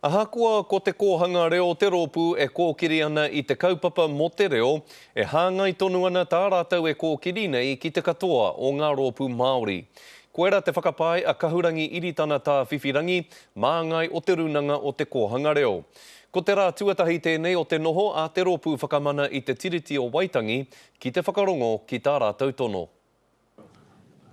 Ahakoa ko Te Kōhanga Reo te rōpū e kōkiri ana i te kaupapa mō te reo, e hāngai tonu ana tā rātou e kōkiri nei ki te katoa o ngā rōpū Māori. Koira te whakapae a Kahurangi Iritana Tāwhiwhirangi, māngai o Te Rūnanga o Te Kōhanga Reo. Ko te rā tuatahi tēnei o te noho a Te Rōpū Whakamana i Te Tiriti o Waitangi ki te whakarongo ki tā rātou tono.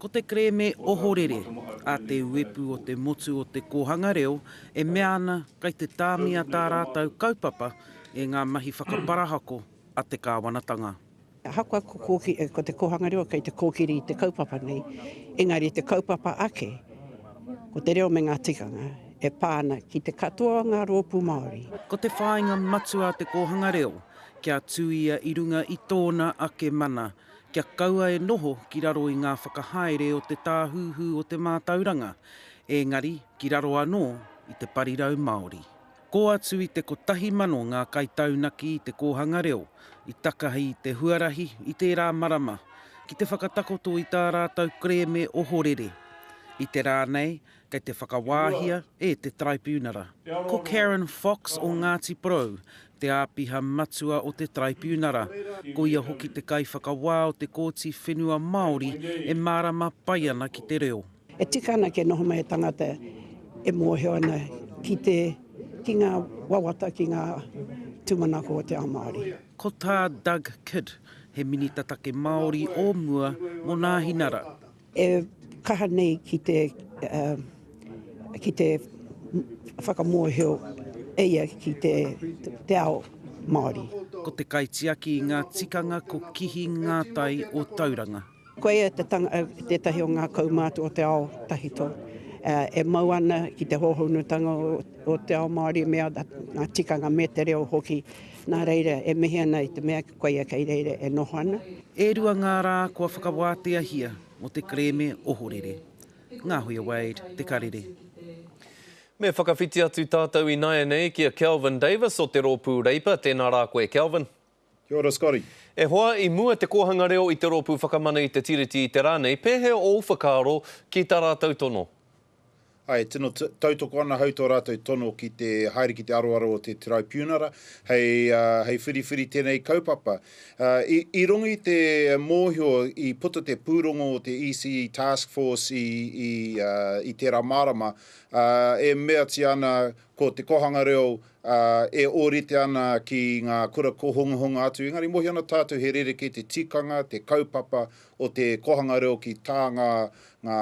Ko te kerēme ohorere a te uepu o te motu o te kōhanga reo e mea ana kei te tāmia tā rātou kaupapa e ngā mahi whakaparahako a te kāwanatanga. Ahakoa ko te kōhanga reo kei te kōkiri i te kaupapa nei, engari te kaupapa ake, ko te reo me ngā tikanga e pā ana ki te katoa o ngā rōpū Māori. Ko te whāinga matua a te kōhanga reo, kia tū ia i runga i tōna ake mana, kia kaua e noho ki raro i ngā whakahaere o te Tāhuhu o te Mātauranga, ēngari ki raro anō i te parirau Māori. Kō atu i te 1,000 ngā kaitaunaki i te kōhanga reo i takahi i te huarahi i tērā marama ki te whakatakoto i tā rātou kerēme ohorere. I te rā nei, kei te whakawāhia e te Taraipiunara. Ko Karen Fox o Ngāti Porou te āpiha matua o te Taraipiunara, ko ia hoki te kaiwhakawā o te Kōti Whenua Māori e mārama pai ana ki te reo. E tika ana kia noho mai he tangata e mōhio ana ki te, ki ngā wawata, ki ngā tūmanako o te ao Māori. Ko tā Doug Kidd, he Minita Take Māori o mua mō Nāhinara. E kaha nei ki te, ki te whakamōhio e ia ki te, te ao Māori. Ko te kaitiaki i ngā tikanga ko Kihi Ngātai o Tauranga. Koia te tanga, tētahi o ngā kaumātua o te ao tahito e mau ana ki te hōhonutanga o te ao Māori me ngā tikanga me te reo hoki. Nā reira, e mihi ana i te mea koia kei reira e noho ana. E rua ngā rā kua whakawāteahia mō te kerēme ohorere. Ngāhuia Wade, Te Karere. Me whakawhiti atu tātou ināianei ki a Kelvin Davis o te Rōpū Reipa. Tēnā rā koe, Kelvin. Kia ora, Scotty. E hoa, i mua Te Kōhanga Reo i te Rōpū Whakamana i te Tiriti i te rā nei, pēhea ōu whakaaro ki tā rātou tono? Āe, tino tautoko ana hau tō rātou tono ki te haere ki te aroaro o te Taraipiunara hei, hei whiriwhiri tēnei kaupapa. I, i runga i te mōhio i puta te pūrongo o te ECE Task Force i, i, i tērā marama, e meatia ana ko te kohanga reo e ōrite ana ki ngā kura kōhungahunga atu, engari mōhio ana tātou he rerekē te tikanga, te kaupapa o te kohanga reo ki tā ngā, ngā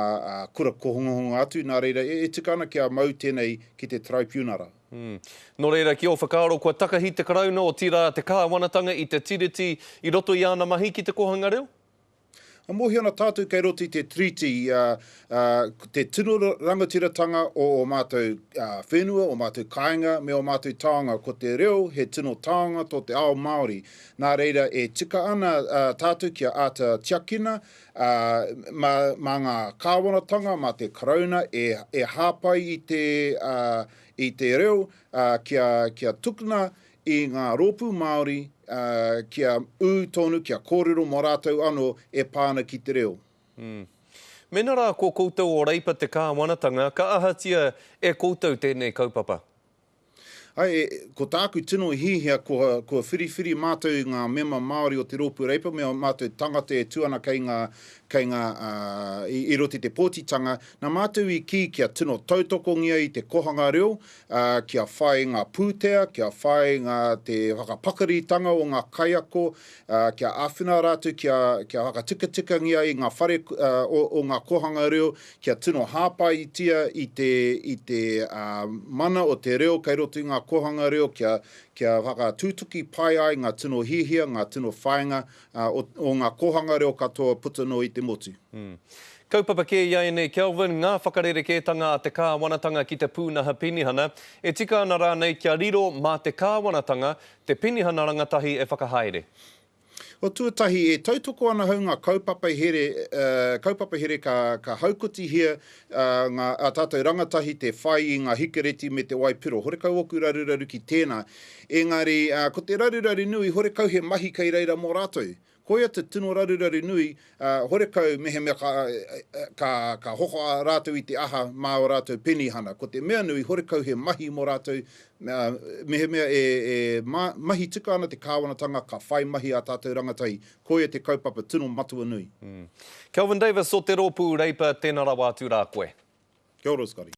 kura kōhungahunga atu, nā reira, e tika ana kia mau tēnei ki te Taraipiunara. Nō reira, ki ō whakaaro, kua takahi te Karauna, otirā te Kāwanatanga i te Tiriti i roto i āna mahi ki te kōhanga reo? E mōhio ana tātou kei roto i te Tiriti te tino rangatiratanga o ō mātou whenua, ō mātou kāinga me ō mātou taonga. Ko te reo he tino taonga tō te ao Māori. Nā reira e tika ana tātou kia āta tiakina, ā, mā, mā ngā kāwanatanga, mā te Karauna e, e hāpai i te, ā, i te reo, ā, kia, kia tukuna i ngā rōpū Māori, ā, kia ū tonu, kia kōrero mō rātou anō e pā ana ki te reo. Mm. Mēnā rā ko koutou o Reipa te kāwanatanga, ka ahatia e koutou tēnei kaupapa? Āe, ko tāku tino hihia kua, kua whiriwhiri mātou i ngā mema Māori o te Rōpū Reipa me ō mātou tangata e tū ana kei ngā, kei ngā, ā, i, i roto i te pōtitanga, nā mātou i kī kia tino tautokongia i te kohanga reo, ā, kia whai ngā pūtea, kia whai ngā, te whakapakaritanga o ngā kaiako, ā, kia āwhina rātou kia, kia whakatikatikangia i ngā whare, ā, o, o ngā kohanga reo, Kia tino hāpaitia i te, i te mana o te reo kei roto i ngā kōhanga reo kia, kia whakatutuki pai ai ngā tino hiahia, ngā tino whāinga o, o ngā kōhanga reo katoa puta noa i te motu. Kaupapa kē iaianei Kelvin, ngā whakarerekētanga a te kāwanatanga ki te pūnaha penihana, e tika ana rānei kia riro mā te kāwanatanga te penihana rangatahi e whakahaere? O tuatahi, e tautoko ana hau ngā kaupapa here, kaupapa here ka, ka haukotihia ngā, ā tātou rangatahi te whai i ngā hikereti me te waipiro. Horekau ōku raruraru ki tēnā. Engari, ko te raruraru nui, horekau he mahi kei reira mō rātou. Koia te tino raruraru nui, ā, horekau mehemea ka, ka, ka hoko rātou i te aha mā ō rātou penihana. Ko te mea nui, horekau he mahi mō rātou, ā, mehemea e, e ma, mahi tika ana te kāwanatanga, ka whai mahi ā tātou rangatahi. Koia te kaupapa tino matua nui. Kelvin Davis o te Rōpū Reipa, tēnā rawa atu rā koe. Kia ora, Scotty.